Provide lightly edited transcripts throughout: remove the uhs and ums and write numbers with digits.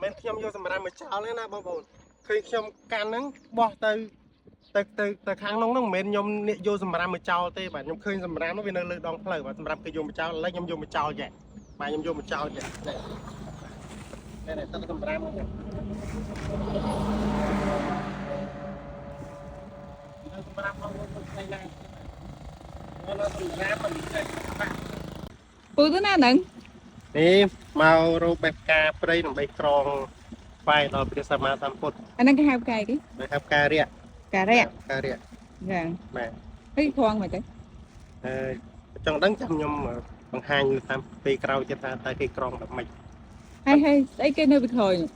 មិនខ្ញុំយកសម្រាមមកចោលទេណាបងប្អូនឃើញខ្ញុំកាន់ហ្នឹងបោះទៅទៅទៅទៅខាងនោះហ្នឹងមិនមែនខ្ញុំនេះយកសម្រាមមកចោលទេបាទខ្ញុំឃើញសម្រាមហ្នឹងវានៅលើដងផ្លូវបាទសម្រាប់គេយកមកចោលឥឡូវខ្ញុំយកមកចោលចេះបាទខ្ញុំយកមកចោលចេះនេះនេះទឹកសម្រាមហ្នឹងនៅសម្រាមហ្នឹងទៅថ្ងៃណានៅសម្រាមមិនចេះបាទ ពូទៅណាហ្នឹង នេះមករកបេះផ្កាព្រៃដើម្បីក្រងថ្វាយដល់ព្រះសម្មាសម្ពុទ្ធ អាហ្នឹងគេហៅផ្កាយគេ ដែលហៅផ្ការៈ ការៈ ផ្ការៈ ចា បាទ ហើយត្រង់មកទៅ អឺចង់ដឹងចាំខ្ញុំបង្ហាញតាមពេលក្រោយទៀតថាតើគេក្រងបែបម៉េច ហើយហើយស្អីគេនៅពីក្រោយនោះ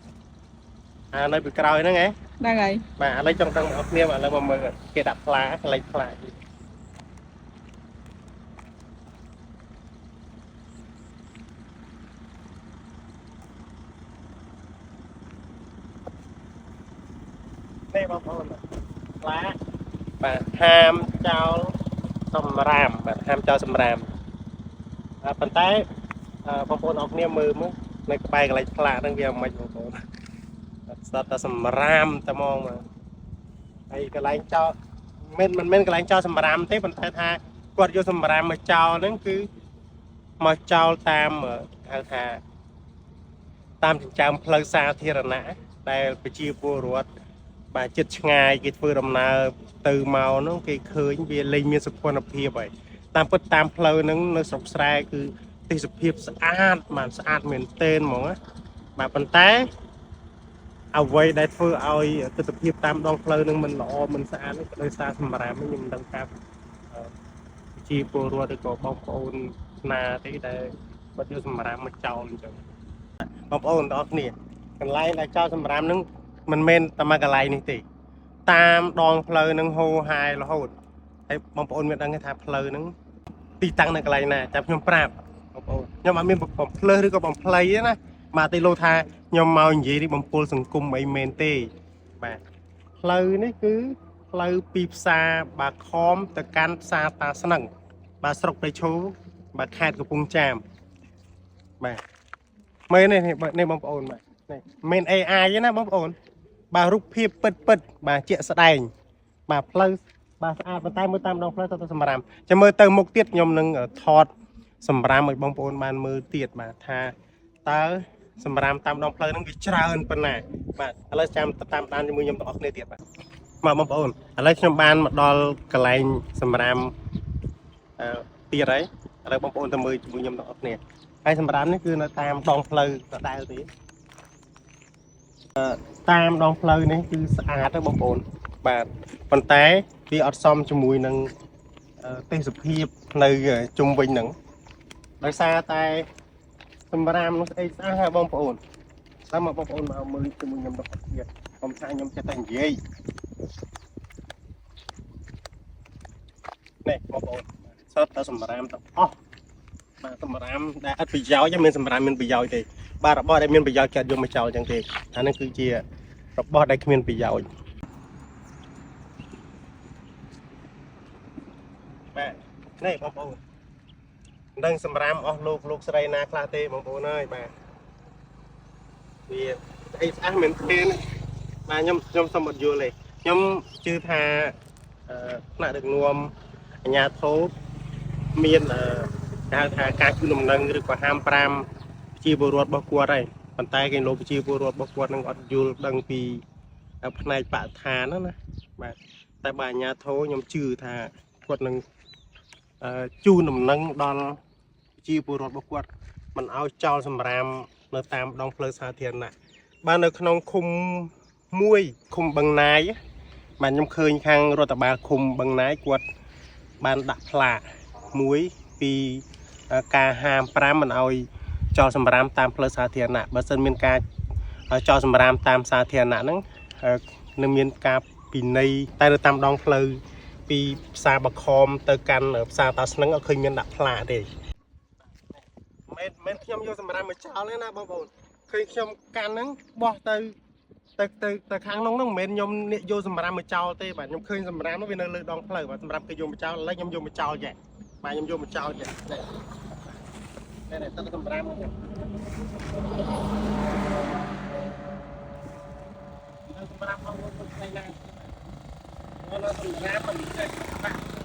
អានៅពីក្រោយហ្នឹងហ៎ ហ្នឹងហើយ បាទឥឡូវចង់ដឹងបងប្អូនឥឡូវមកមើលគេដាក់ផ្លាកន្លែងផ្លានេះបងប្អូនផ្លាបាទហាមចោលសម្រាមបាទហាមចោលសម្រាមបាទប៉ុន្តែបងប្អូនអរគ្នាមើលមើលនៅក្បែរកន្លែងផ្លាហ្នឹងវាមិនបងប្អូនស្ទើរតែសម្រាមតែហ្មងបាទហើយកន្លែងចោលមិនមែនកន្លែងចោលសម្រាមទេប៉ុន្តែថាគាត់យកសម្រាមមកចោលហ្នឹងគឺមកចោលតាមហៅថាតាមចិញ្ចើមផ្លូវសាធារណៈដែលប្រជាពលរដ្ឋបាទចិត្តឆ្ងាយគេធ្វើដំណើរទៅមកហ្នឹងគេឃើញវាលែងមានសោភ័ណភាពហើយតាមពិតតាមផ្លូវហ្នឹងនៅស្រុកស្រែគឺទេសភាពស្អាតបាទស្អាតមែនទែនហ្មងណាបាទប៉ុន្តែអ្វីដែលធ្វើឲ្យទិដ្ឋភាពតាមដងផ្លូវហ្នឹងមិនល្អមិនស្អាតហ្នឹងក៏ដោយសារសម្រាមហ្នឹងខ្ញុំមិនដឹងថាប្រជាពលរដ្ឋឬក៏បងប្អូនណាទេដែលគាត់យកសម្រាមមកចោលអញ្ចឹងបងប្អូនទាំងអស់គ្នាកន្លែងដែលចោលសម្រាមហ្នឹងមិនមែនតែមួយកន្លែងនេះទេតាមដងផ្លូវហ្នឹងហូរហាយរហូតហើយបងប្អូនមានដឹងទេថាផ្លូវហ្នឹងទីតាំងនៅកន្លែងណាចាំខ្ញុំប្រាប់បងប្អូនខ្ញុំអត់មានបំភ្លើសឬក៏បំភ្លៃទេណាបាទទេលោកថាខ្ញុំមកនិយាយនេះបំពុលសង្គមអីមែនទេបាទផ្លូវនេះគឺផ្លូវពីផ្សារបាខមទៅកាន់ផ្សារតាស្នឹងបាទស្រុកព្រៃឈរបាទខេត្តកំពង់ចាមបាទមែនទេនេះបងប្អូនបាទនេះមិន AI ទេណាបងប្អូនបាទរូបភាពពិតពិតបាទជាក់ស្ដែងបាទផ្លូវបាទស្អាតប៉ុន្តែមើលតាមដងផ្លូវទៅទៅសម្រាមចាំមើលទៅមុខទៀតខ្ញុំនឹងថតសម្រាមឲ្យបងប្អូនបានមើលទៀតបាទថាតើសម្រាមតាមដងផ្លូវហ្នឹងវាច្រើនប៉ុណ្ណាបាទឥឡូវចាំតាមដានជាមួយខ្ញុំទាំងអស់គ្នាទៀតបាទមកបងប្អូនឥឡូវខ្ញុំបានមកដល់កន្លែងសម្រាមអឺទៀតហើយឥឡូវបងប្អូនទៅមើលជាមួយខ្ញុំទាំងអស់គ្នាហើយសម្រាមនេះគឺនៅតាមដងផ្លូវដដែលទេតាមដងផ្លូវនេះគឺស្អាតទេបងប្អូនបាទប៉ុន្តែវាអត់សមជាមួយនឹងទេសភាពនៅជុំវិញហ្នឹងដោយសារតែសម្រាមនោះស្អីស្អាតហើយបងប្អូនតាមមកបងប្អូនមកមើលជាមួយខ្ញុំទាំងអស់គ្នាកុំថាខ្ញុំចេះតែនិយាយនេះបងប្អូនសុទ្ធតែសម្រាមទាំងអស់បាទសម្រាមដែលអត់ប្រយោជន៍មានសម្រាមមានប្រយោជន៍ទេបាទរបស់ដែលមានប្រយោជន៍គេអត់យកមកចោលអញ្ចឹងទេអានេះគឺជារបស់ដែលគ្មានប្រយោជន៍បាទនេះបងប្អូនមិនដឹងសម្រាមអស់លោកលោកស្រីណាខ្លះទេបងប្អូនអើយបាទវាស្អីស្អាតមែនទេណាបាទខ្ញុំសូមអត់យល់ទេខ្ញុំជឿថាថ្នាក់ដឹកនាំអាជ្ញាធរមានគេហៅថាការជូនដំណឹងឬក៏ហាមប្រាមប្រជាពលរដ្ឋរបស់គាត់ហើយប៉ុន្តែគេលោកប្រជាពលរដ្ឋរបស់គាត់នឹងអត់យល់ដឹងពីផ្នែកបរិស្ថានហ្នឹងណាបាទតែបើអាជ្ញាធរខ្ញុំជឿថាគាត់នឹងជូនដំណឹងដល់ប្រជាពលរដ្ឋរបស់គាត់មិនឲ្យចោលសម្រាមនៅតាមដងផ្លូវសាធារណៈបាទនៅក្នុងឃុំមួយឃុំបឹងណាយបាទខ្ញុំឃើញខាងរដ្ឋបាលឃុំបឹងណាយគាត់បានដាក់ផ្លាកមួយពីការហាមប្រាមមិនឲ្យចោលសម្រាមតាមផ្លូវសាធារណៈបើសិនមានការចោលសម្រាមតាមសាធារណៈហ្នឹងនឹងមានការពិន័យតែនៅតាមដងផ្លូវពីផ្សារបខមទៅកាន់ផ្សារតាស្នឹងអត់ឃើញមានដាក់ផ្លាកទេមិនខ្ញុំយកសម្រាមមកចោលទេណាបងប្អូនឃើញខ្ញុំកាន់ហ្នឹងបោះទៅទៅទៅទៅខាងនោះហ្នឹងមិនមែនខ្ញុំនេះយកសម្រាមមកចោលទេបាទខ្ញុំឃើញសម្រាមហ្នឹងវានៅលើដងផ្លូវបាទសម្រាប់គេយកមកចោលឥឡូវខ្ញុំយកមកចោលចេះបាទខ្ញុំយកមកចោលចេះនេះនេះទឹកសម្រាមហ្នឹង សម្រាប់បងប្អូនថ្ងៃណានៅសម្រាប់មិនចេះបាក់